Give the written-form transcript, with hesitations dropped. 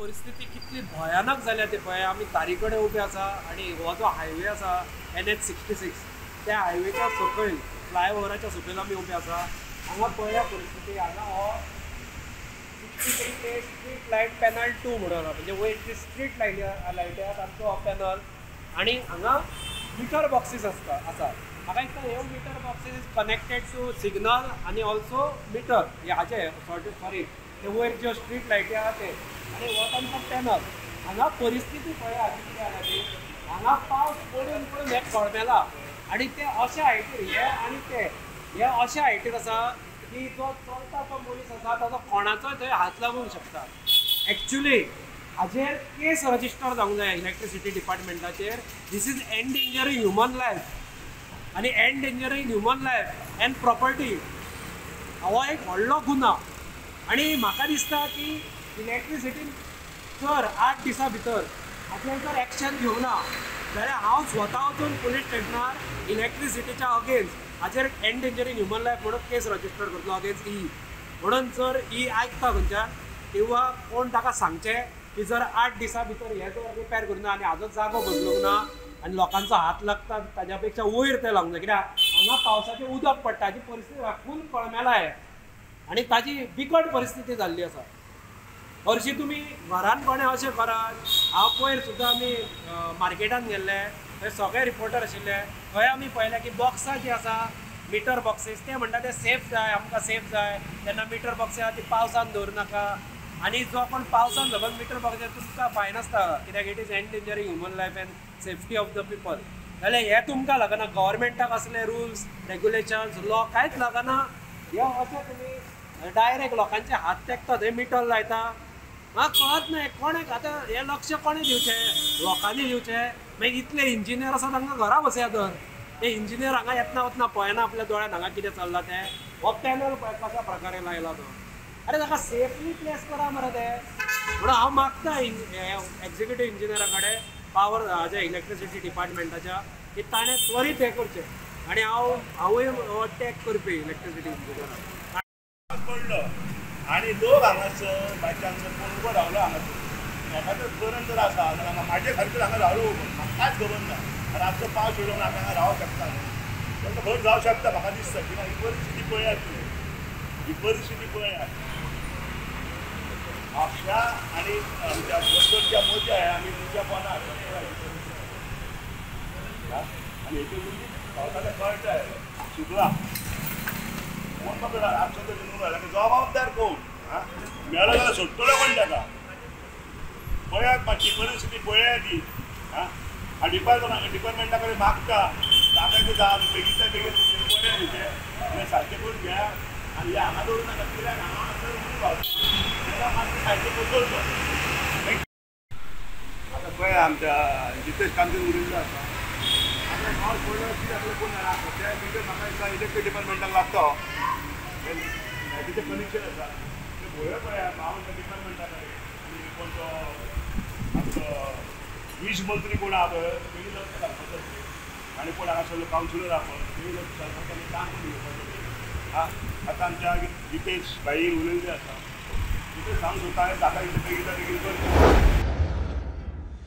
परिस्थिती कितली भयानक जाल्या ते पळय. आमी तारी कडेन उबे आसा आनी हो जो हायवे आसा NH 66 त्या हायवेच्या सकयल फ्लायओवराच्या सकयल आमी उबे आसा. हांगा पळया परिस्थिती. हांगा हो 63 स्ट्रीट लायट पॅनल 2 म्हणून आसा, म्हणजे वयर जी स्ट्रीट लायटी आहा तांचो हो पॅनल आनी हांगा मिटर बॉक्सीस आसता आसा. म्हाका दिसता हे meter boxes is connected to signal आनी ऑल्सो मिटर हाचे सॉरी ते वयर ज्यो स्ट्रीट लायटी आहा ते आनी हो तांचो पॅनल. हांगा परिस्थिती पळया कितें आसा ती. हांगा पावस पडून पडून हे कळमेला आनी ते अशे हायटीर हे आनी ते हे अशे हायटीर आसा की जो चलता तो मनीस आसा ताजो कोणाचोय थंय हात लागूंक शकता. एक्चुली हाजेर केस रजिस्टर जावंक जाय electricity डिपार्टमेंटाचेर. This is endangering human life आनी endangering human life and property हो एक व्हडलो गुन्यांव. आनी म्हाका दिसता की इलेक्ट्रिसिटीन जर 8 दिसां भितर हाचेर जर एक्शन घेवना जाल्यार हांव स्वता वचून पुलीस स्टेशनार इलेक्ट्रिसिटीच्या अगेन्स्ट हाचेर एन्डेंजरींग ह्युमन लायफ म्हणून केस रजिस्टर करतलो अगेन्स्ट ई. म्हणून जर ई आयकता खंयच्यान किंवा कोण ताका सांगचें की जर 8 दिसां भितर हें जर रिपेर करूना आनी हाजो जागो बदलूंक ना आनी लोकांचो हात लागता ताज्या पेक्षा वयर तें लावंक जाय. कित्याक हांगा पावसाचें उदक पडटा, हाजी परिस्थिती खूब कळमेला आहे आनी ताजी बिकट परिस्थिती जाल्ली आसा. हरशीं तुमी घरान कोणें अशें करात. हांव पयर सुद्दां आमी मार्केटान गेल्ले थंय सगळे रिपोर्टर आशिल्ले. थंय आमी पळयलें की बॉक्सां जीं आसा मिटर बॉक्सीस ते म्हणटा ते सेफ जाय, आमकां सेफ जाय. तेन्ना मिटर बॉक्स आहा ती पावसान दवरूं नाका आनी जो कोण पावसान समज मिटर बॉक्स तुमकां फायन आसता कित्याक it is endangering human life and safety of the people. जाल्यार हें तुमकां लागना, गव्हर्मेंटाक असले रुल्स रेगुलेशन्स लॉ कांयच लागना. हे अशें तुमी डायरेक्ट लोकांचे हात तेकता थंय मिटर लायता. म्हाका कळत ना कोणें आतां हें लक्ष कोणें दिवचें, लोकांनी दिवचें. मागीर इतले इंजिनियर आसा तांकां घरा बसया तर ते इंजिनियर हांगा येतना वतना पळयना आपल्या दोळ्यान हांगा कितें चल्लां तें. हो पॅनल पळय कशा प्रकारे लायला तो. अरे ताका सेफली प्लेस करा मरे ते. म्हणून हांव मागता एक्झिक्युटीव इंजिनियरा कडेन पावर हाज्या इलेक्ट्रिसिटी डिपार्टमेंटाच्या की ताणें त्वरीत हें करचें आनी हांवूय हो टॅग करपी इलेक्ट्रिसिटी इंजिनियराक. पडलो आनी लोक हांगासर बायचान्स कोण उबो रावलो हांगासर एखादो करंट जर आसा जाल्यार हांगा म्हाजे सारकें हांगा रावलो उबो, म्हाका कांयच खबर ना. रातचो पावस येयलो म्हणून आमी हांगा रावंक शकता न्हू, तेन्ना खंय जावं शकता म्हाका दिसता. कित्याक ही परिस्थिती पळयात तुमी, ही परिस्थिती पळयात. म्हापशा आनी आमच्या बसच्या मदीं आहे आमी तुमच्या पोंदा आनी हेतून पावसाचें कळटा सुकला कोण पकडा रातचो तर जबाबदार कोण मेळो जाल्यार सोडटलो कोण ताका. पळयात मातशी परिस्थिती पळयात ती. आं डिपार्टमेंटा कडेन मागता ताका जा बेगीनच्या बेगीन पळयात तें सारकें करून घेया आनी हांगा दवरूं नाका कित्याक हांगा ताका मातशें सारकें बदलचो. आतां पळय आमच्या जितेश कामतीन उरिल्लो आसा. आतां पावस पडलो कितें जातलें कोण जाणा. ते मिटर म्हाका दिसता इलेक्ट्रीक डिपार्टमेंटाक लागता, लायटीचें कनेक्शन आसा तें पळय पळया. हांव डिपार्टमेंटा कडेन आनी कोण तो आमचो वीज मंत्री कोण आहा पळय तेणी लक्ष घालपाचो आनी कोण हांगासरलो कावन्सिलर आहा पळय तेणी लक्ष घालपाचें आनी काम करून घेवपाचें. आं आतां आमच्या जितेश भाई उलयल्ले आसा, जितेश सांगूंक सोदता ताका इतलें बेगीन बेगीन करचें.